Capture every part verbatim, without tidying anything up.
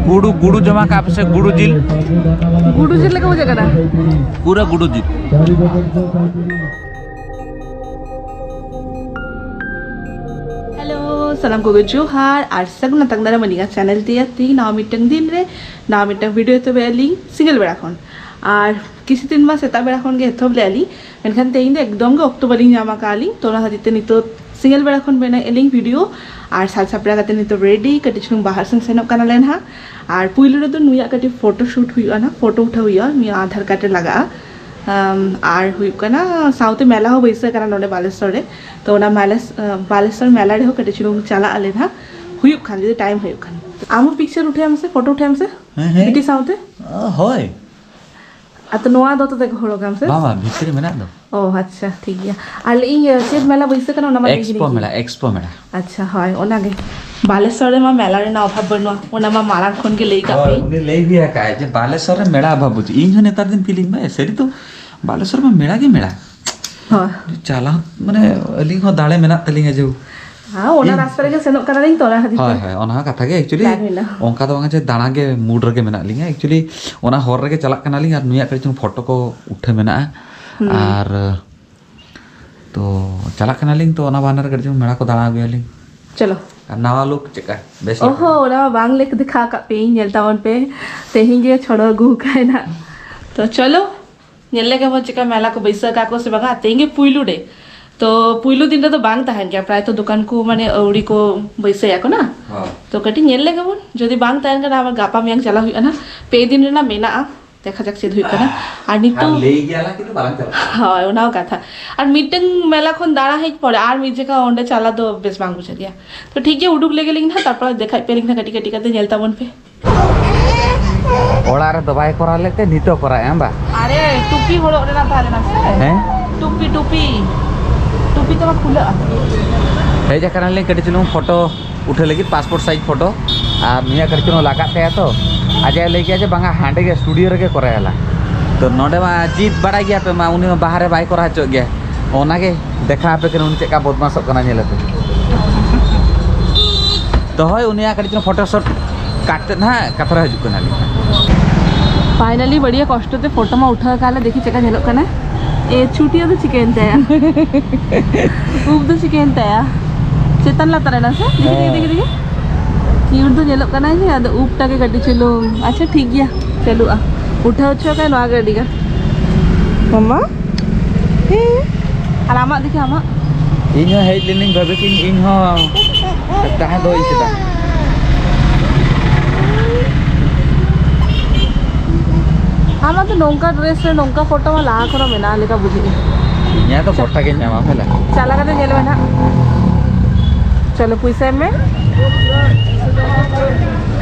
ᱜᱩᱰᱩ, ᱜᱩᱰᱩ ᱡᱚᱢᱟ ᱠᱟᱜ ᱯᱮᱥᱮ, ᱜᱩᱰᱩ ᱡᱤᱞ᱾ ᱜᱩᱰᱩ ᱡᱤᱞ ᱞᱮᱠᱟ ᱵᱩᱡᱷᱟᱹᱜ ᱠᱟᱱᱟ᱾ ᱯᱩᱨᱟᱹ ᱜᱩᱰᱩ ᱡᱤᱞ᱾ ᱦᱮᱞᱳ, ᱥᱟᱱᱟᱢ ᱠᱚᱜᱮ ᱡᱚᱦᱟᱨ ᱟᱨ ᱥᱟᱹᱜᱩᱱ ᱟᱛᱟᱝ ᱫᱟᱨᱟᱢ ᱟᱹᱞᱤᱧᱟᱜ ᱪᱮᱱᱮᱞ ᱛᱮᱭᱟᱜ ᱛᱮᱦᱮᱧ ᱱᱟᱣᱟ ᱢᱤᱫᱴᱟᱝ ᱫᱤᱱ ᱨᱮ, ᱱᱟᱣᱟ ᱢᱤᱫᱴᱟᱝ ᱵᱷᱤᱰᱤᱭᱳ᱾ ᱛᱚᱵᱮ ᱟᱹᱞᱤᱧ ᱥᱤᱸᱜᱟᱹᱲ ᱵᱮᱲᱟ ᱠᱷᱚᱱ, ᱟᱨ ᱠᱤᱪᱷᱩ ᱫᱤᱱ ᱢᱟ ᱥᱮᱛᱟᱜ ᱵᱮᱲᱟ ᱠᱷᱚᱱ ᱜᱮ ᱮᱛᱚᱦᱚᱵ ᱞᱮᱫᱼᱟ ᱞᱤᱧ, ᱢᱮᱱᱠᱷᱟᱱ ᱛᱮᱦᱮᱧ ᱫᱚ ᱮᱠᱫᱚᱢ ᱜᱮ ᱚᱠᱛᱚ ᱵᱟᱹᱞᱤᱧ ᱧᱟᱢ ᱟᱠᱟᱫᱼᱟ ᱞᱤᱧ᱾ ᱛᱚ ᱚᱱᱟ ᱠᱷᱟᱹᱛᱤᱨ ᱛᱮ ᱱᱤᱛᱚᱜ ᱥᱤᱸᱜᱟᱹᱲ ᱵᱮᱲᱟ ᱠᱷᱚᱱ ᱵᱮᱱᱟᱣᱮᱫ ᱞᱤᱧ ᱵᱷᱤᱰᱤᱭᱳ, ᱟᱨ ᱥᱟᱡᱽ ᱥᱟᱯᱲᱟᱣ ᱠᱟᱛᱮ ᱱᱤᱛᱚᱜ ᱨᱮᱰᱤ, ᱠᱟᱹᱴᱤᱡ ᱪᱩᱞᱩᱝ ᱵᱟᱦᱟᱨ ᱥᱮᱱ ᱥᱮᱱᱚᱜ ᱠᱟᱱᱟᱞᱮ ᱱᱟᱦᱟᱜ᱾ ᱟᱨ ᱯᱩᱭᱞᱩ ᱨᱮᱫᱚ ᱱᱩᱭᱟᱜ ᱠᱟᱹᱴᱤᱡ ᱯᱷᱳᱴᱳ ᱥᱩᱴ ᱦᱩᱭᱩᱜᱼᱟ ᱱᱟᱦᱟᱜ, ᱯᱷᱳᱴᱳ ᱩᱴᱷᱟᱹᱣ ᱦᱩᱭᱩᱜᱼᱟ, ᱱᱩᱭᱟᱜ ᱟᱫᱷᱟᱨ ᱠᱟᱨᱰ ᱨᱮ ᱞᱟᱜᱟᱜᱼᱟ᱾ ᱟᱢ, ᱟᱨ ᱦᱩᱭᱩᱜ ᱠᱟᱱᱟ ᱥᱟᱶᱛᱮ ᱢᱮᱞᱟ ᱦᱚᱸ ᱵᱟᱹᱭᱥᱟᱹᱣ ᱠᱟᱱᱟ ᱱᱚᱰᱮ ᱵᱟᱞᱮᱥᱚᱨ ᱨᱮ᱾ ᱛᱚ ᱚᱱᱟ ᱢᱮᱞᱟ, ᱵᱟᱞᱮᱥᱚᱨ ᱢᱮᱞᱟ ᱨᱮᱦᱚᱸ ᱠᱟᱹᱴᱤᱡ ᱪᱩᱞᱩᱝ ᱪᱟᱞᱟᱜ ᱟᱞᱮ ᱱᱟᱦᱟᱜ, ᱦᱩᱭᱩᱜ ᱠᱷᱟᱱ, ᱡᱩᱫᱤ ᱴᱟᱭᱤᱢ ᱦᱩᱭᱩᱜ ᱠᱷᱟᱱ᱾ ᱟᱢ ᱦᱚᱸ ᱯᱤᱠᱪᱟᱨ ᱩᱴᱷᱟᱹᱣ ᱟᱢ ᱥᱮ, ᱯᱷᱳᱴᱳ ᱩᱴᱷᱟᱹᱣ ᱟᱢ ᱥᱮ? ᱦᱮᱸ, ᱦᱮᱸ᱾ ᱵᱤᱴᱤ ᱥᱟᱶᱛᱮ? ᱚ, ᱦᱳᱭ᱾ ᱟᱫᱚ ᱱᱚᱣᱟ ᱫᱚ ᱛᱚ ᱫᱮᱠᱷᱚ ᱦᱚᱲᱚᱜ ᱟᱢ ᱥᱮ? ᱵᱟᱝ, ᱵᱟᱝ, ᱵᱷᱤᱛᱨᱤ ᱨᱮ ᱢᱮᱱᱟᱜ ᱫᱚ᱾ ᱚ, ᱟᱪᱪᱷᱟ, ᱴᱷᱤᱠ ᱜᱮᱭᱟ᱾ ᱟᱨ ᱞᱟᱹᱭ ᱤᱧ, ᱪᱮᱫ ᱢᱮᱞᱟ ᱵᱟᱹᱭᱥᱟᱹᱣ ᱠᱟᱱᱟ ᱚᱱᱟ ᱢᱟ ᱞᱟᱹᱭ ᱮᱠᱥᱯᱳ ᱜᱤᱧ᱾ ᱢᱮᱞᱟ, ᱮᱠᱥᱯᱳ ᱢᱮᱞᱟ᱾ ᱟᱪᱪᱷᱟ, ᱦᱳᱭ, ᱚᱱᱟᱜᱮ᱾ ᱵᱟᱞᱮᱥᱚᱨ ᱨᱮᱢᱟ ᱢᱮᱞᱟ ᱨᱮᱱᱟᱜ ᱚᱵᱷᱟᱵ ᱵᱟᱹᱱᱩᱜᱼᱟ, ᱚᱱᱟ ᱢᱟ ᱢᱟᱲᱟᱝ ᱠᱷᱚᱱ ᱜᱮ ᱞᱟᱹᱭ ᱠᱟᱜ ᱦᱳᱭ, ᱯᱮ᱾ ᱩᱱᱤ ᱞᱟᱹᱭ ᱜᱮᱭᱟ ᱠᱟᱭ ᱡᱮ ᱵᱟᱞᱮᱥᱚᱨ ᱨᱮ ᱢᱮᱞᱟ ᱚᱵᱷᱟᱵ ᱵᱟᱹᱪᱩᱜ᱾ ᱤᱧ ᱦᱚᱸ ᱱᱮᱛᱟᱨ ᱫᱤᱱ ᱯᱷᱤᱞᱤᱝ ᱢᱮ, ᱥᱟᱹᱨᱤ ᱛᱚ ᱵᱟᱞᱮᱥᱚᱨ ᱢᱟ ᱢᱮᱞᱟ ᱜᱮ ᱢᱮᱞᱟ᱾ ᱦᱳᱭ᱾ ᱪᱟᱞᱟᱣ ᱢᱟᱱᱮ ᱟᱹᱞᱤᱧ ᱦᱚᱸ ᱫᱟᱲᱮ ᱢᱮᱱᱟᱜ ᱛᱟᱹᱞᱤᱧᱟ ᱡᱮ ᱦᱮᱸ, ᱚᱱᱟ ᱤᱧ ᱨᱟᱥᱛᱟ ᱨᱮᱜᱮ ᱥᱮᱱᱚᱜ ᱠᱟᱱᱟᱞᱤᱧ ᱛᱚ, ᱚᱱᱟ ᱠᱷᱟᱹᱛᱤᱨ ᱦᱳᱭ, ᱛᱮ ᱦᱳᱭ, ᱚᱱᱟ ᱦᱚᱸ ᱠᱟᱛᱷᱟ ᱜᱮ᱾ Actually, plan ᱢᱮᱱᱟᱜᱼᱟ᱾ ᱚᱱᱠᱟ ᱫᱚ ᱵᱟᱝᱟ ᱡᱮ ᱫᱟᱬᱟ ᱜᱮ mood ᱨᱮᱜᱮ ᱢᱮᱱᱟᱜ ᱞᱤᱧᱟ᱾ Actually, ᱚᱱᱟ ᱦᱚᱨ ᱨᱮᱜᱮ ᱪᱟᱞᱟᱜ ᱠᱟᱱᱟᱞᱤᱧ ᱟᱨ ᱱᱩᱭᱟᱜ ᱠᱟᱹᱴᱤᱡ ᱪᱩᱞᱩᱝ ᱯᱷᱳᱴᱳ ᱠᱚ ᱩᱴᱷᱟᱹ ᱢᱮᱱᱟᱜᱼᱟ᱾ ᱦᱩᱸ᱾ ᱟᱨ ᱛᱚ ᱪᱟᱞᱟᱜ ᱠᱟᱱᱟᱞᱤᱧ, ᱛᱚ ᱚᱱᱟ ᱵᱟᱦᱟᱱᱟ ᱨᱮ ᱠᱟᱹᱴᱤᱡ ᱪᱩᱞᱩᱝ ᱢᱮᱞᱟ ᱠᱚ ᱫᱟᱬᱟ ᱟᱹᱜᱩᱭᱟᱞᱤᱧ᱾ ᱪᱚᱞᱚ᱾ ᱟᱨ ᱱᱟᱣᱟ ᱞᱩᱠ ᱪᱮᱫᱠᱟ? ᱵᱮᱥ ᱞᱮᱠᱟ? ᱚᱦᱚ, ᱚᱱᱟ ᱢᱟ ᱵᱟᱝ ᱞᱮ ᱫᱮᱠᱷᱟᱣ ᱟᱠᱟᱫ ᱯᱮᱭᱟᱹᱧ, ᱧᱮᱞ ᱛᱟᱵᱚᱱ ᱯᱮ᱾ ᱛᱮᱦᱮᱧ ᱜᱮ ᱪᱷᱚᱲᱚ ᱟᱹᱜᱩ ᱟᱠᱟᱭ ᱱᱟᱜ᱾ ᱛᱚ ᱪᱚᱞᱚ᱾ ᱧᱮᱞ ᱞᱮᱜᱮ ᱵᱚᱱ ᱪᱮᱠᱟ ᱢᱮᱞᱟ ᱠᱚ ᱵᱟᱹᱭᱥᱟᱹᱣ ᱠᱟᱜ ᱠᱚ ᱥᱮ ᱵᱟᱝᱟ᱾ ᱛᱮᱦᱮᱧ ᱜᱮ ᱯᱩᱭᱞᱩ ᱰᱮ᱾ ᱛᱚ ᱯᱩᱭᱞᱩ ᱫᱤᱱ ᱨᱮᱫᱚ ᱵᱟᱝ ᱛᱟᱦᱮᱱ ᱜᱮᱭᱟ, ᱯᱨᱟᱭ ᱛᱚ ᱫᱚᱠᱟᱱ ᱠᱚ ᱢᱟᱱᱮ ᱟᱹᱣᱲᱤ ᱠᱚ ᱵᱟᱹᱭᱥᱟᱹᱭᱟᱠᱚ ᱱᱟ᱾ ᱦᱚᱸ᱾ ᱛᱚ ᱠᱟᱹᱴᱤᱡ ᱧᱮᱞ ᱞᱮᱜᱮ ᱵᱚᱱ, ᱡᱩᱫᱤ ᱵᱟᱝ ᱛᱟᱦᱮᱱ ᱠᱷᱟᱱ ᱟᱵᱟᱨ ᱜᱟᱯᱟ ᱢᱮᱭᱟᱝ ᱪᱟᱞᱟᱜ ᱦᱩᱭᱩᱜᱼᱟ ᱱᱟ᱾ ᱯᱮ ᱫᱤᱱ ᱨᱮᱱᱟᱜ ᱢᱮᱱᱟᱜᱼᱟ, ᱫᱮᱠᱷᱟ ᱡᱟᱠ ᱪᱮᱫ ᱦᱩᱭᱩᱜ ᱠᱟᱱᱟ᱾ ᱟᱨ ᱱᱤᱛᱚᱜ ᱟᱨ ᱞᱟᱹᱭ ᱜᱮᱭᱟ ᱞᱟᱝ ᱠᱤᱱᱛᱩ ᱵᱟᱞᱟᱝ ᱪᱟᱞᱟᱜᱼᱟ᱾ ᱦᱳᱭ, ᱚᱱᱟ ᱦᱚᱸ ᱠᱟᱛᱷᱟ᱾ ᱟᱨ ᱢᱤᱫᱴᱟᱝ ᱢᱮᱞᱟ ᱠᱷᱚᱱ ᱫᱟᱬᱟ ᱦᱮᱡ ᱯᱚᱨᱮ ᱟᱨ ᱢᱤᱫ ᱡᱟᱭᱜᱟ ᱚᱸᱰᱮ ᱪᱟᱞᱟᱜ ᱫᱚ ᱵᱮᱥ ᱵᱟᱝ ᱵᱩᱡᱷᱟᱹᱜ ᱜᱮᱭᱟ᱾ ᱛᱚ ᱴᱷᱤᱠ ᱜᱮᱭᱟ, ᱩᱰᱩᱠ ᱞᱮᱜᱮ ᱞᱤᱧ ᱱᱟᱦᱟᱜ, ᱛᱟᱨᱯᱚᱨ ᱫᱮᱠᱷᱟᱡ ᱯᱮ ᱞᱤᱧ ᱱᱟᱦᱟᱜ ᱠᱟᱹᱴᱤᱡ ᱠᱟᱹᱴᱤᱡ ᱠᱟᱛᱮ, ᱧᱮᱞ ᱛᱟᱵᱚᱱ ᱯᱮ᱾ ᱚᱲᱟᱜ ᱨᱮᱫᱚ ᱵᱟᱭ ᱠᱚᱨᱟᱣ ᱞᱮᱫ ᱛᱮ ᱱᱤᱛᱚᱜ ᱠᱚᱨᱟᱣ ᱮᱫ ᱟᱢ ᱵᱟ? ᱟᱨᱮ, ᱴᱩᱯᱤ ᱦᱚᱨᱚᱜ ᱨᱮᱱᱟᱜ ᱛᱟᱦᱮᱸ ᱞᱮᱱᱟ ᱥᱮ? ᱦᱮᱸ? ᱴᱩᱯᱤ, ᱴᱩᱯᱤ᱾ ᱴᱩᱯᱤ ᱛᱮᱢᱟ ᱠᱷᱩᱞᱟᱹᱜᱼᱟ᱾ ᱦᱮᱡ ᱟᱠᱟᱱᱟᱞᱤᱧ ᱠᱟᱹᱴᱤᱡ ᱪᱩᱞᱩᱝ ᱯᱷᱳᱴᱳ ᱩᱴᱷᱟᱹ ᱞᱟᱹᱜᱤᱫ, ᱯᱟᱥᱯᱳᱨᱴ ᱥᱟᱭᱤᱡᱽ ᱯᱷᱳᱴᱳ᱾ ᱟᱨ ᱱᱩᱭᱟᱜ ᱠᱟᱹᱴᱤᱡ ᱪᱩᱞᱩᱝ ᱞᱟᱜᱟᱜ ᱛᱟᱭᱟ ᱛᱚ, ᱟᱡ ᱮ ᱞᱟᱹᱭ ᱠᱮᱜᱼᱟ ᱡᱮ ᱵᱟᱝᱟ, ᱦᱟᱸᱰᱮ ᱜᱮ ᱥᱴᱩᱰᱤᱭᱳ ᱨᱮᱜᱮ ᱠᱚᱨᱟᱣ ᱟᱞᱟᱝ᱾ ᱛᱚ ᱱᱚᱰᱮ ᱢᱟ ᱡᱤᱫ ᱵᱟᱲᱟᱭ ᱜᱮᱭᱟ ᱯᱮ ᱢᱟ, ᱩᱱᱤ ᱢᱟ ᱵᱟᱦᱟᱨᱮ ᱵᱟᱭ ᱠᱚᱨᱟᱣ ᱦᱚᱪᱚᱜ ᱜᱮᱭᱟ᱾ ᱚᱱᱟᱜᱮ ᱫᱮᱠᱷᱟᱣ ᱟᱯᱮ ᱠᱟᱱᱟ ᱩᱱᱤ ᱪᱮᱫ ᱞᱮᱠᱟ ᱵᱚᱫᱢᱟᱥᱚᱜ ᱠᱟᱱᱟ, ᱧᱮᱞ ᱟᱯᱮ᱾ ᱫᱚᱦᱚᱭ, ᱩᱱᱤᱭᱟᱜ ᱠᱟᱹᱴᱤᱡ ᱪᱩᱞᱩᱝ ᱯᱷᱳᱴᱳ ᱥᱚᱴ ᱠᱟᱴ ᱛᱮᱫ ᱱᱟᱦᱟᱜ ᱠᱟᱛᱷᱟ ᱨᱮ ᱦᱤᱡᱩᱜ ᱠᱟᱱᱟ ᱞᱤᱧ᱾ ᱯᱷᱟᱭᱱᱟᱞᱤ ᱵᱟᱹᱲᱤᱭᱟ ᱠᱚᱥᱴᱚ ᱛᱮ ᱯᱷᱳᱴᱳ ᱢᱟ ᱩᱴᱷᱟᱹᱣ ᱟᱠᱟᱫ ᱞᱮ, ᱫᱮᱠᱷᱤ ᱪᱮᱫ ᱞᱮᱠᱟ ᱧᱮᱞᱚᱜ ᱠᱟᱱᱟ᱾ ᱮ, ᱪᱷᱩᱴᱤᱭᱟ ᱫᱚ ᱪᱤᱠᱟᱹᱭᱮᱱ ᱛᱟᱭᱟ? ᱩᱵ ᱫᱚ ᱪᱤᱠᱟᱹᱭᱮᱱ ᱛᱟᱭᱟ? ᱪᱮᱛᱟᱱ ᱞᱟᱛᱟᱨ ᱮᱱᱟ ᱥᱮ? ᱫᱮᱠᱷᱤ, ᱫᱮᱠᱷᱤ, ᱫᱮᱠᱷᱤ, ᱫᱮᱠᱷᱤ᱾ ᱠᱤᱭᱩᱴ ᱫᱚ ᱧᱮᱞᱚᱜ ᱠᱟᱱᱟᱭ ᱡᱮ, ᱟᱫᱚ ᱩᱵ ᱴᱟᱜ ᱜᱮ ᱠᱟᱹᱴᱤᱡ ᱪᱩᱞᱩᱝ᱾ ᱟᱪᱪᱷᱟ, ᱴᱷᱤᱠ ᱜᱮᱭᱟ, ᱪᱟᱹᱞᱩᱜᱼᱟ᱾ ᱩᱴᱷᱟᱹᱣ ᱦᱚᱪᱚ ᱠᱟᱭ ᱱᱚᱣᱟ ᱜᱮ ᱟᱹᱰᱤ ᱜᱟᱱ᱾ ᱢᱟᱢᱟ? ᱦᱮᱸ᱾ ᱟᱨ ᱟᱢᱟᱜ ᱫᱮᱠᱷᱤ, ᱟᱢᱟᱜ? ᱤᱧ ᱦᱚᱸ ᱦᱮᱡ ᱞᱤᱱᱟᱹᱧ, ᱵᱷᱟᱵᱤ ᱠᱤᱧ ᱤᱧ ᱦᱚᱸ ᱛᱟᱦᱮᱸ ᱫᱚ ᱤᱧ ᱪᱮᱫᱟᱜ? ᱟᱢᱟᱜ ᱫᱚ ᱱᱚᱝᱠᱟ ᱰᱨᱮᱥ ᱨᱮ ᱱᱚᱝᱠᱟ ᱯᱷᱳᱴᱳ ᱢᱟ ᱞᱟᱦᱟ ᱠᱷᱚᱱ ᱦᱚᱸ ᱢᱮᱱᱟᱜ ᱞᱮᱠᱟ ᱵᱩᱡᱷᱟᱹᱜᱼᱟ᱾ ᱤᱧᱟᱹᱜ ᱫᱚ ᱯᱷᱳᱴᱳ ᱜᱤᱧ ᱧᱟᱢᱟ, ᱦᱮᱸ ᱞᱮ? ᱪᱟᱞᱟᱣ ᱠᱟᱛᱮ ᱧᱮᱞ ᱢᱮ ᱱᱟᱦᱟᱜ᱾ ᱪᱚᱞᱚ, ᱯᱚᱭᱥᱟ ᱮᱢ ᱢᱮ᱾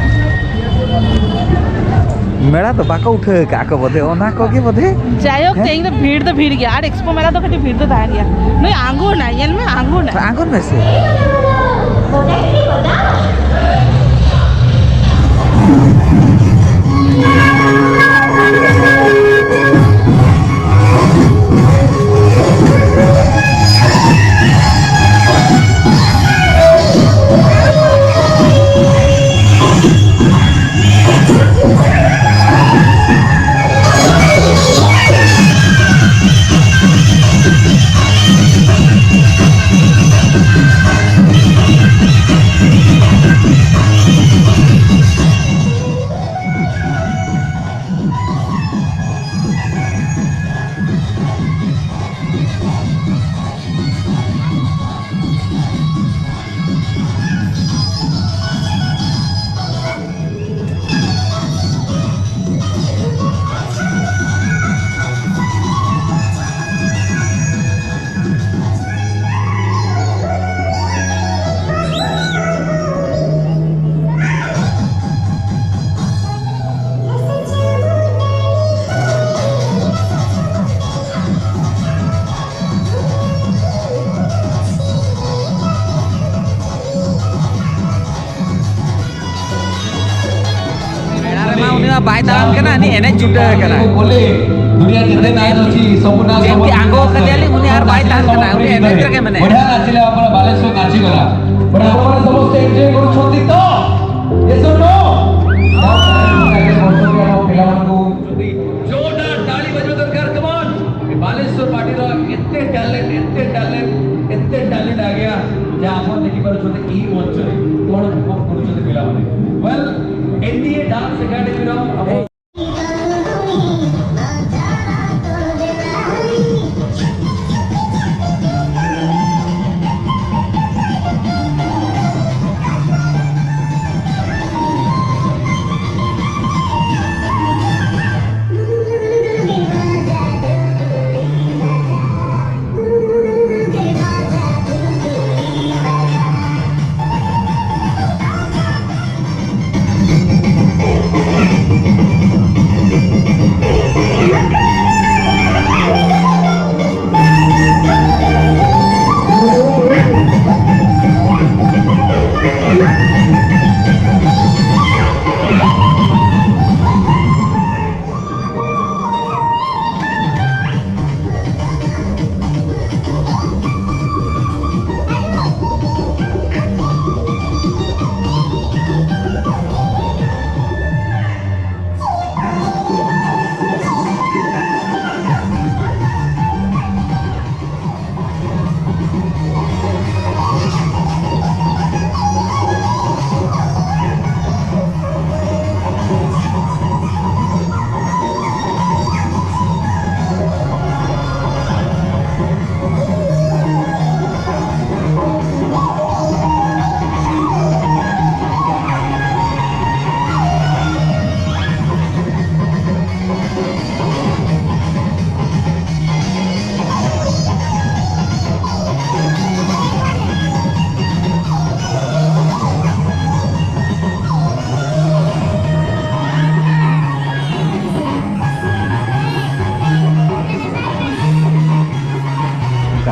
ᱢᱮᱲᱟ ᱫᱚ ᱵᱟᱠᱚ ᱩᱴᱷᱟᱹᱣ ᱟᱠᱟᱫ ᱠᱚ ᱵᱚᱫᱷᱮ, ᱚᱱᱟ ᱠᱚᱜᱮ ᱵᱚᱫᱷᱮ᱾ ᱡᱟᱭᱦᱳᱠ, ᱦᱮᱸ? ᱛᱮᱦᱮᱧ ᱫᱚ ᱵᱷᱤᱲ ᱫᱚ ᱵᱷᱤᱲ ᱜᱮᱭᱟ, ᱟᱨ ᱮᱠᱥᱯᱳ ᱢᱮᱞᱟ ᱫᱚ ᱠᱟᱹᱴᱤᱡ ᱵᱷᱤᱲ ᱫᱚ ᱛᱟᱦᱮᱱ ᱜᱮᱭᱟ᱾ ᱱᱩᱭ ᱟᱸᱜᱚᱱᱟᱭ, ᱧᱮᱞ ᱢᱮ, ᱟᱸᱜᱚᱱᱟᱭ᱾ ᱟᱸᱜᱚᱱ ᱢᱮᱥᱮ᱾ ᱢᱮᱞᱟ ᱨᱮᱢᱟ ᱩᱱᱤ ᱢᱟ ᱵᱟᱭ ᱫᱟᱬᱟᱱ ᱠᱟᱱᱟ, ᱩᱱᱤ ᱮᱱᱮᱡ ᱪᱷᱩᱴᱟᱹᱣ ᱟᱠᱟᱱᱟ᱾ ଦୁନିଆ ଯେତେ ନାଚ ଅଛି, ସବୁ ନାଚ ᱪᱮᱫ ᱜᱮ ᱟᱸᱜᱚ ᱟᱠᱟᱫᱮᱭᱟᱞᱤᱧ, ᱩᱱᱤ ᱟᱨ ᱵᱟᱭ ᱛᱟᱦᱮᱱ ᱠᱟᱱᱟ, ᱩᱱᱤ ᱮᱱᱮᱡ ᱨᱮᱜᱮ ᱢᱮᱱᱟᱭᱟ᱾ ବଢିଆ ନାଚିଲେ ଆପଣ ବାଲେଶ୍ୱର ନାଚିଗଲା। ବଢିଆ, ଆପଣମାନେ ସମସ୍ତେ ଏନ୍ଜୟ କରୁଛନ୍ତି। ଆପଣ ଦେଖିପାରୁଛନ୍ତି ଏଇ ମଞ୍ଚରେ କଣ perform କରୁଛନ୍ତି ପିଲାମାନେ। Well, N D A dance ଏକାଡେମୀର ଆମ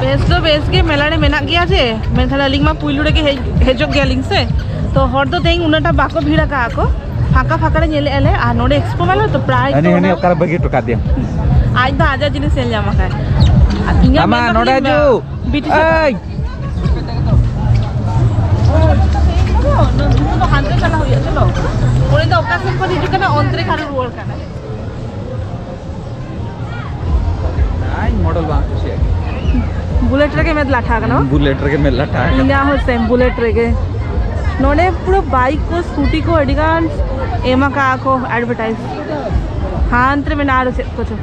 ᱵᱮᱥ ᱫᱚ ᱵᱮᱥ ᱜᱮ ᱢᱮᱞᱟ ᱨᱮ ᱢᱮᱱᱟᱜ ᱜᱮᱭᱟ ᱡᱮ, ᱢᱮᱱᱠᱷᱟᱱ ᱟᱹᱞᱤᱧ ᱢᱟ ᱯᱩᱭᱞᱩ ᱨᱮᱜᱮ ᱦᱮᱡ, ᱦᱮᱡᱚᱜ ᱜᱮᱭᱟᱞᱤᱧ ᱥᱮ, ᱛᱚ ᱦᱚᱲ ᱫᱚ ᱛᱮᱦᱮᱧ ᱩᱱᱟᱹᱜ ᱴᱟ ᱵᱟᱠᱚ ᱵᱷᱤᱲ ᱟᱠᱟᱜᱼᱟ ᱠᱚ, ᱯᱷᱟᱸᱠᱟ ᱯᱷᱟᱸᱠᱟ ᱨᱮ ᱧᱮᱞᱮᱫᱼᱟ ᱞᱮ᱾ ᱟᱨ ᱱᱚᱰᱮ ᱮᱠᱥᱯᱳ ᱢᱮᱞᱟ ᱛᱚ ᱯᱨᱟᱭ ᱦᱟᱹᱱᱤ ᱛᱚ ᱦᱟᱹᱱᱤ ᱚᱱᱟ ᱚᱠᱟᱨᱮ ᱵᱟᱹᱜᱤ ᱦᱚᱴᱚ ᱠᱟᱫᱮᱭᱟ? ᱟᱡ ᱫᱚ ᱟᱡᱟᱜ ᱡᱤᱱᱤᱥ ᱧᱮᱞ ᱧᱟᱢ ᱟᱠᱟᱫ᱾ ᱤᱧᱟᱹᱜ ᱟᱢᱟ ᱢᱮᱱ ᱫᱚ ᱱᱚᱰᱮ ᱠᱷᱟᱹᱞᱤ ᱦᱤᱡᱩᱜ᱾ ᱵᱤᱴᱤ ᱥᱟᱛᱮ᱾ ᱮᱭ! ᱱᱤᱛᱚᱜ ᱫᱚ ᱦᱟᱱᱛᱮ ᱪᱟᱞᱟᱜ ᱦᱩᱭᱩᱜᱼᱟ, ᱪᱚᱞᱚ᱾ ᱩᱱᱤ ᱫᱚ ᱚᱠᱟ ᱥᱮᱫ ᱠᱷᱚᱱ ᱦᱤᱡᱩᱜ ᱠᱟᱱᱟ, ᱚᱱᱛᱮ ᱨᱮ ᱜᱷᱟᱨᱚ ᱨᱩᱣᱟᱹᱲ ᱠᱟᱱᱟ᱾ ᱤᱧ ᱢᱚᱰᱮᱞ ᱵᱟᱝ ᱠᱩᱥᱤᱭᱟᱜ ᱜᱮ᱾ ᱵᱩᱞᱮᱴ ᱨᱮᱜᱮ ᱢᱮᱫ ᱞᱟᱴᱷᱟ ᱠᱟᱱᱟ᱾ ᱵᱩᱞᱮᱴ ᱨᱮᱜᱮ ᱢᱮᱫ ᱞᱟᱴᱷᱟ ᱟᱠᱟᱱᱟ᱾ ᱤᱧᱟᱹᱜ ᱦᱚᱸ ᱥᱮᱢ ᱵᱩᱞᱮᱴ ᱨᱮᱜᱮ᱾ ᱱᱚᱰᱮ ᱯᱩᱨᱟᱹ ᱵᱟᱭᱤᱠ ᱠᱚ, ᱥᱠᱩᱴᱤ ᱠᱚ ᱟᱹᱰᱤ ᱜᱟᱱ ᱮᱢ ᱟᱠᱟᱫ ᱠᱚ ᱮᱰᱵᱷᱟᱨᱴᱟᱭᱤᱡᱽ᱾ ᱦᱟᱱᱛᱮ ᱨᱮ ᱢᱮᱱᱟᱜᱼᱟ ᱟᱨᱚ ᱪᱮᱫ ᱠᱚᱪᱚ᱾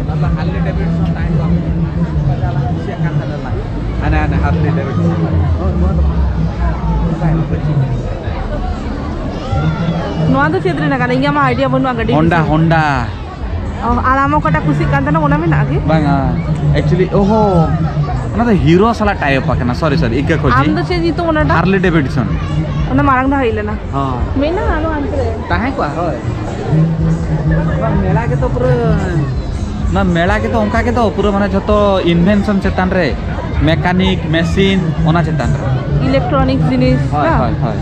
ᱚᱱᱟ ᱫᱚ ᱦᱟᱨᱞᱤ ᱰᱮᱵᱷᱤᱰᱥᱚᱱ ᱛᱟᱦᱮᱸ ᱠᱚᱜᱼᱟ᱾ ᱪᱮᱫ ᱠᱟᱱ ᱛᱟᱦᱮᱸ ᱞᱮᱱᱟ? ᱦᱟᱱᱮ, ᱦᱟᱱᱮ ᱦᱟᱨᱞᱤ ᱰᱮᱵᱷᱤᱰᱥᱚᱱ᱾ ᱦᱳᱭ, ᱱᱚᱣᱟ ᱫᱚ ᱵᱟᱝ᱾ ᱱᱚᱣᱟ ᱫᱚ ᱪᱮᱫ ᱨᱮᱱᱟᱜ ᱠᱟᱱᱟ? ᱤᱧᱟᱹᱜ ᱢᱟ ᱟᱭᱰᱤᱭᱟ ᱵᱟᱹᱱᱩᱜᱼᱟ ᱜᱟᱹᱰᱤ ᱦᱚᱱᱰᱟ, ᱵᱤᱥᱚᱭ᱾ ᱦᱚᱱᱰᱟ᱾ ᱚ, ᱟᱨ ᱟᱢ ᱚᱠᱟᱴᱟᱜ ᱠᱩᱥᱤᱜ ᱠᱟᱱ ᱛᱟᱦᱮᱱᱟ, ᱚᱱᱟ ᱢᱮᱱᱟᱜᱼᱟ ᱠᱤ? ᱵᱟᱝᱟ, actually, ᱳᱦᱳ, ᱚᱱᱟ ᱫᱚ ᱦᱤᱨᱳ ᱥᱟᱞᱟᱜ ᱴᱟᱭ ᱟᱯ ᱟᱠᱟᱱᱟ᱾ ᱥᱚᱨᱤ, ᱥᱚᱨᱤ, ᱤᱠᱟᱹ ᱠᱷᱚᱡᱤ᱾ ᱟᱢ ᱫᱚ ᱪᱮᱫ ᱧᱩᱛᱩᱢ ᱚᱱᱟᱴᱟᱜ? ᱦᱟᱨᱞᱤ ᱰᱮᱵᱷᱤᱰᱥᱚᱱ᱾ ᱚᱱᱟ ᱢᱟᱲᱟᱝ ᱫᱷᱟᱣ ᱦᱮᱡ ᱞᱮᱱᱟ᱾ ᱦᱚᱸ᱾ ᱢᱮᱱᱟᱜᱼᱟ ᱟᱨᱚ ᱦᱟᱱᱛᱮ ᱨᱮ᱾ ᱛᱟᱦᱮᱸ ᱠᱚᱜᱼᱟ, ᱦᱳᱭ᱾ ᱵᱟᱝ, ᱢᱮᱞᱟ ᱜᱮᱛᱚ ᱯᱩᱨᱟᱹ, ᱚᱱᱟ ᱢᱮᱞᱟ ᱜᱮᱛᱚ ᱚᱱᱠᱟ ᱜᱮᱛᱚ ᱯᱩᱨᱟᱹ, ᱢᱟᱱᱮ, ᱡᱷᱚᱛᱚ ᱤᱱᱵᱷᱮᱱᱥᱚᱱ ᱪᱮᱛᱟᱱ ᱨᱮ, ᱢᱮᱠᱟᱱᱤᱠ, ᱢᱮᱥᱤᱱ, ᱚᱱᱟ ᱪᱮᱛᱟᱱ ᱨᱮ᱾ ᱤᱞᱮᱠᱴᱨᱚᱱᱤᱠ ᱡᱤᱱᱤᱥ, ᱦᱳᱭ, ᱵᱟᱝ? ᱦᱳᱭ, ᱦᱳᱭ᱾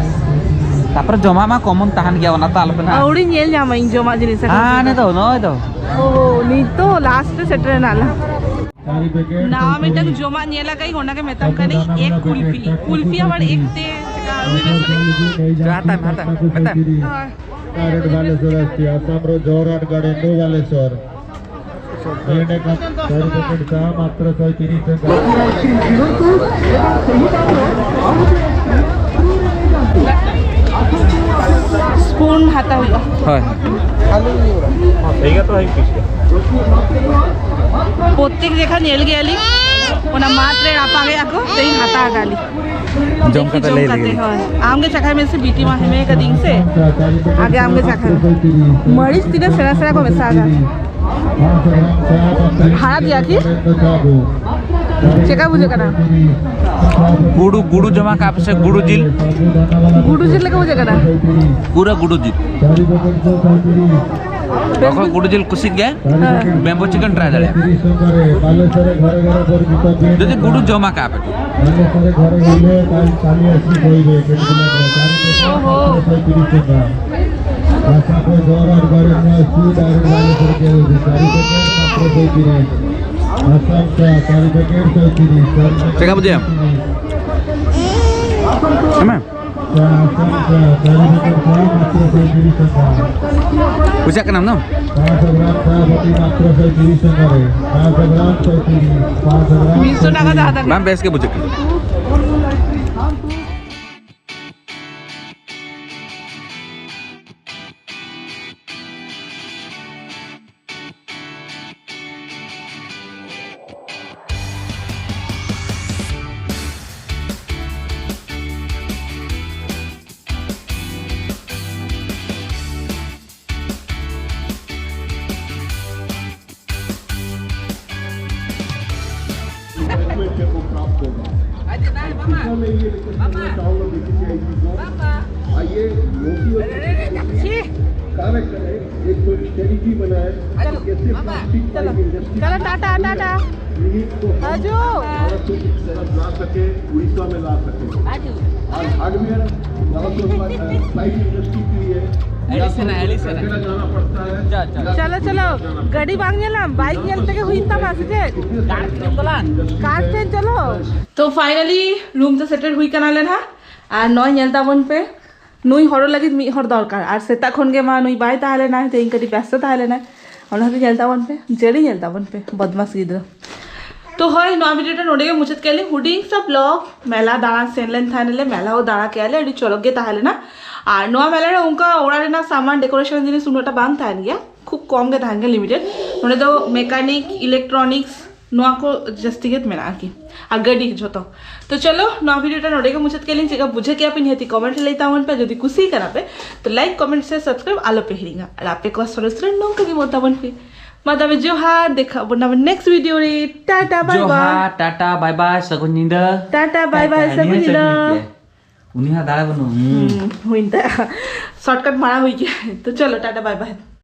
ᱛᱟᱯᱚᱨᱮ ᱡᱚᱢᱟᱜ ᱢᱟ ᱠᱚᱢᱚᱱ ᱛᱟᱦᱮᱱ ᱜᱮᱭᱟ, ᱚᱱᱟ ᱛᱚ ᱟᱞᱚᱯᱮ ᱱᱟᱜ᱾ ᱟᱹᱣᱲᱤ ᱧᱮᱞ ᱧᱟᱢᱟ ᱤᱧ ᱡᱚᱢᱟᱜ ᱡᱤᱱᱤᱥ ᱮᱠᱷᱚᱱ ᱦᱮᱸ, ᱯᱚᱨᱡᱚᱱᱛᱚ᱾ ᱱᱤᱛᱚᱜ, ᱱᱚᱜᱼᱚᱭ ᱛᱚ᱾ ᱳ, ᱱᱤᱛ ᱫᱚ ᱞᱟᱥᱴ ᱨᱮ ᱥᱮᱴᱮᱨ ᱮᱱᱟ ᱞᱮ᱾ ᱱᱟᱣᱟ ᱢᱤᱫᱴᱟᱝ ᱡᱚᱢᱟᱜ ᱧᱮᱞ ᱟᱠᱟᱫ ᱤᱧ, ᱚᱱᱟᱜᱮ ᱢᱮᱛᱟᱢ ᱠᱟᱹᱱᱟᱹᱧ, ᱮᱜᱽ ᱠᱩᱞᱯᱷᱤ᱾ ᱠᱩᱞᱯᱷᱤ ᱟᱵᱟᱨ ᱮᱜᱽ ᱛᱮ ᱪᱮᱠᱟ ᱟᱹᱞᱩ ᱢᱮᱥᱟ ᱞᱟᱹᱜᱤᱫ᱾ ᱪᱟ ᱦᱟᱛᱟᱣ ᱢᱮ, ᱦᱟᱛᱟᱣ ᱢᱮ, ᱢᱮᱛᱟᱭ ᱢᱮ᱾ ᱦᱳᱭ᱾ ᱰᱟᱭᱨᱮᱠᱴ ᱵᱟᱞᱮᱥᱚᱨ ᱟᱥᱪᱷᱤ, ᱟᱥᱟᱢ ᱨᱮ ᱡᱳᱨᱦᱟᱴ ᱜᱟᱲᱤ ᱱᱩ ᱵᱟᱞᱮᱥᱚᱨ᱾ ᱮᱸᱰᱮᱠᱷᱟᱱ ᱪᱟᱨᱤ ᱯᱮᱠᱮᱴ ᱪᱟ ᱢᱟᱛᱨᱚ ᱥᱚᱭ ᱛᱤᱨᱤᱥ ᱴᱟᱠᱟ᱾ ᱥᱯᱩᱱ ᱦᱟᱛᱟᱣ ᱦᱩᱭᱩᱜᱼᱟ᱾ ᱦᱳᱭ᱾ ᱴᱷᱤᱠ ᱜᱮᱭᱟ ᱛᱚ, ᱦᱮᱸ, ᱯᱤᱥ ᱜᱮ᱾ ᱯᱨᱚᱛᱮᱠ ᱡᱮᱠᱷᱟ ᱧᱮᱞ ᱜᱮᱭᱟᱞᱤᱧ, ᱚᱱᱟ ᱢᱟᱛ ᱨᱮ ᱨᱟᱯᱟᱜᱮᱜᱼᱟ ᱠᱚ, ᱛᱮᱦᱮᱧ ᱦᱟᱛᱟᱣ ᱟᱠᱟᱫ ᱞᱤᱧ᱾ ᱡᱚᱢ ᱠᱟᱛᱮ ᱡᱚᱢ ᱞᱟᱹᱭ ᱠᱟᱛᱮ, ᱞᱮᱜᱮ᱾ ᱦᱳᱭ᱾ ᱟᱢ ᱜᱮ ᱪᱟᱠᱷᱟᱭ ᱢᱮ ᱥᱮ, ᱵᱤᱴᱤ ᱢᱟ ᱦᱮᱢᱮ ᱠᱟᱹᱫᱤᱧ ᱥᱮ᱾ ᱟᱜᱮ ᱟᱢ ᱜᱮ ᱪᱟᱠᱷᱟᱭ ᱢᱮ᱾ ᱢᱟᱹᱨᱤᱪ ᱛᱤᱱᱟᱹᱜ ᱥᱮᱬᱟ ᱥᱮᱬᱟ ᱠᱚ ᱢᱮᱥᱟ ᱟᱠᱟᱫ᱾ ᱦᱟᱲᱟᱫ ᱜᱮᱭᱟ ᱠᱤ? ᱪᱮᱠᱟ ᱵᱩᱡᱷᱟᱹᱜ ᱠᱟᱱᱟ? ᱜᱩᱰᱩ, ᱜᱩᱰᱩ ᱡᱚᱢᱟ ᱠᱟᱜ ᱯᱮᱥᱮ, ᱜᱩᱰᱩ ᱡᱤᱞ᱾ ᱜᱩᱰᱩ ᱡᱤᱞ ᱞᱮᱠᱟ ᱵᱩᱡᱷᱟᱹᱜ ᱠᱟᱱᱟ? ᱯᱩᱨᱟᱹ ᱜᱩᱰᱩ ᱡᱤᱞ᱾ ᱚᱠᱚᱭ ᱜᱩᱰᱩ ᱡᱤᱞ ᱠᱩᱥᱤᱜ ᱜᱮ, ᱦᱮᱸ᱾ ᱵᱮᱢᱵᱳ ᱪᱤᱠᱮᱱ ᱴᱨᱟᱭ ᱫᱟᱲᱮᱭᱟᱜᱼᱟ᱾ ᱡᱩᱫᱤ ᱜᱩᱰᱩ ᱡᱚᱢᱟ ᱠᱟᱜ ᱯᱮ᱾ ᱳᱦᱳ᱾ ᱪᱮᱠᱟ ᱵᱩᱡᱷᱟᱹᱣ? ᱦᱮᱸ ᱢᱮ? ᱵᱩᱡᱷᱟᱹᱜ ᱠᱟᱱᱟ ᱱᱚᱣᱟ? ᱢᱤᱫᱥᱚ ᱴᱟᱠᱟ ᱫᱚ ᱦᱟᱛᱟᱣ ᱵᱟᱝ, ᱵᱮᱥ ᱜᱮ ᱵᱩᱡᱷᱟᱹᱜ ᱠᱟᱱᱟ᱾ चलो टाटा टाटा। आजू। चलो चलो, गाड़ी बांग नेलाम, बाइक नेल तेगे हुई तमा से जे। कार ठेन चलो। तो finally रूम तो सेटल हुई कना लेना। और नॉय नेल ताबन पे, नुई हरो लगित मी हर दरकार। और सेता खन गे मा नुई बाय ताहले ना, ते इंकटी व्यस्त ताहले ना। ᱚᱱᱟ ᱠᱚ ᱧᱮᱞ ᱛᱟᱵᱚᱱ ᱯᱮ, ᱡᱟᱹᱲᱤ ᱧᱮᱞ ᱛᱟᱵᱚᱱ ᱯᱮ, ᱵᱚᱫᱢᱟᱥ ᱜᱤᱫᱽᱨᱟᱹ᱾ ᱛᱚ ᱦᱳᱭ, ᱱᱚᱣᱟ ᱵᱷᱤᱰᱤᱭᱳ ᱴᱟ ᱱᱚᱰᱮ ᱜᱮ ᱢᱩᱪᱟᱹᱫ ᱠᱮᱫ ᱞᱤᱧ᱾ ᱦᱩᱰᱤᱧ ᱥᱟ ᱵᱞᱚᱜ, ᱢᱮᱞᱟ ᱫᱟᱬᱟ ᱥᱮᱱ ᱞᱮᱱ ᱛᱟᱦᱮᱱᱟᱞᱮ, ᱢᱮᱞᱟ ᱦᱚᱸ ᱫᱟᱬᱟ ᱠᱮᱜᱼᱟ ᱞᱮ, ᱟᱹᱰᱤ ᱪᱚᱨᱚᱠ ᱜᱮ ᱛᱟᱦᱮᱸ ᱞᱮᱱᱟ᱾ ᱟᱨ ᱱᱚᱣᱟ ᱢᱮᱞᱟ ᱨᱮ ᱚᱱᱠᱟ ᱚᱲᱟᱜ ᱨᱮᱱᱟᱜ ᱥᱟᱢᱟᱱ, ᱰᱮᱠᱳᱨᱮᱥᱚᱱ ᱡᱤᱱᱤᱥ ᱩᱱᱟᱹᱜ ᱴᱟ ᱵᱟᱝ ᱛᱟᱦᱮᱱ ᱜᱮᱭᱟ, ᱠᱷᱩᱵ ᱠᱚᱢ ᱜᱮ ᱛᱟᱦᱮᱱ ᱜᱮᱭᱟ, ᱞᱤᱢᱤᱴᱮᱰ᱾ ᱱᱚᱰᱮ ᱫᱚ ᱢᱮᱠᱟᱱᱤᱠ, ᱤᱞᱮᱠᱴᱨᱚᱱᱤᱠᱥ, ᱱᱚᱣᱟ ᱠᱚ ᱡᱟᱹᱥᱛᱤ ᱜᱮ ᱢᱮᱱᱟᱜᱼᱟ ᱟᱨᱠᱤ, ᱟᱨ ᱜᱟᱹᱰᱤ ᱡᱷᱚᱛᱚ᱾ ᱛᱚ ᱪᱚᱞᱚ, ᱱᱚᱣᱟ ᱵᱷᱤᱰᱤᱭᱳ ᱴᱟ ᱱᱚᱰᱮ ᱜᱮ ᱢᱩᱪᱟᱹᱫ ᱠᱮᱫ ᱞᱤᱧ᱾ ᱪᱮᱫ ᱞᱮᱠᱟ ᱵᱩᱡᱷᱟᱹᱣ ᱠᱮᱜᱼᱟ ᱯᱮ, ᱱᱤᱦᱟᱹᱛᱤ ᱠᱚᱢᱮᱱᱴ ᱨᱮ ᱞᱟᱹᱭ ᱛᱟᱵᱚᱱ ᱯᱮ᱾ ᱡᱩᱫᱤ ᱠᱩᱥᱤ ᱠᱟᱱᱟ ᱯᱮ, ᱛᱚ ᱞᱟᱭᱤᱠ, ᱠᱚᱢᱮᱱᱴ, ᱥᱮ ᱥᱟᱵᱥᱠᱨᱟᱭᱤᱵ ᱟᱞᱚ ᱯᱮ ᱦᱤᱲᱤᱧᱟ᱾ ᱟᱨ ᱟᱯᱮ ᱠᱚᱣᱟᱜ ᱥᱚᱨᱮᱥ ᱨᱮ ᱱᱚᱝᱠᱟ ᱜᱮ ᱢᱚᱛᱟᱵᱚᱱ ᱯᱮ᱾ ᱢᱟ ᱛᱚᱵᱮ ᱡᱚᱦᱟᱨ, ᱫᱮᱠᱷᱟ ᱵᱚᱱ ᱟᱵᱟᱨ ᱱᱮᱠᱥᱴ ᱵᱷᱤᱰᱤᱭᱳ ᱨᱮ᱾ ᱴᱟᱴᱟ, ᱵᱟᱭ ᱵᱟᱭ᱾ ᱡᱚᱦᱟᱨ, ᱴᱟᱴᱟ, ᱵᱟᱭ ᱵᱟᱭ, ᱥᱟᱹᱜᱩᱱ ᱧᱤᱫᱟᱹ᱾ ᱴᱟᱴᱟ, ᱵᱟᱭ ᱵᱟᱭ, ᱴᱟᱴᱟ, ᱥᱟᱹᱜᱩᱱ ᱱᱤᱭᱟᱹ ᱧᱤᱫᱟᱹ᱾ ᱥᱟᱹᱜᱩᱱ ᱧᱤᱫᱟᱹ᱾ ᱩᱱᱤ ᱦᱚᱸ ᱫᱟᱲᱮ ᱵᱟᱹᱱᱩᱜ᱾ ᱦᱩᱸ᱾ ᱦᱩᱸ, ᱦᱩᱭᱮᱱ ᱛᱟᱭᱟ᱾ ᱥᱚᱨᱴᱠᱟᱴ ᱢᱟᱨᱟ ᱦᱩᱭ ᱜᱮᱭᱟ᱾ ᱛᱚ ᱪᱚᱞᱚ, ᱴᱟᱴᱟ, ᱵᱟᱭ ᱵᱟᱭ᱾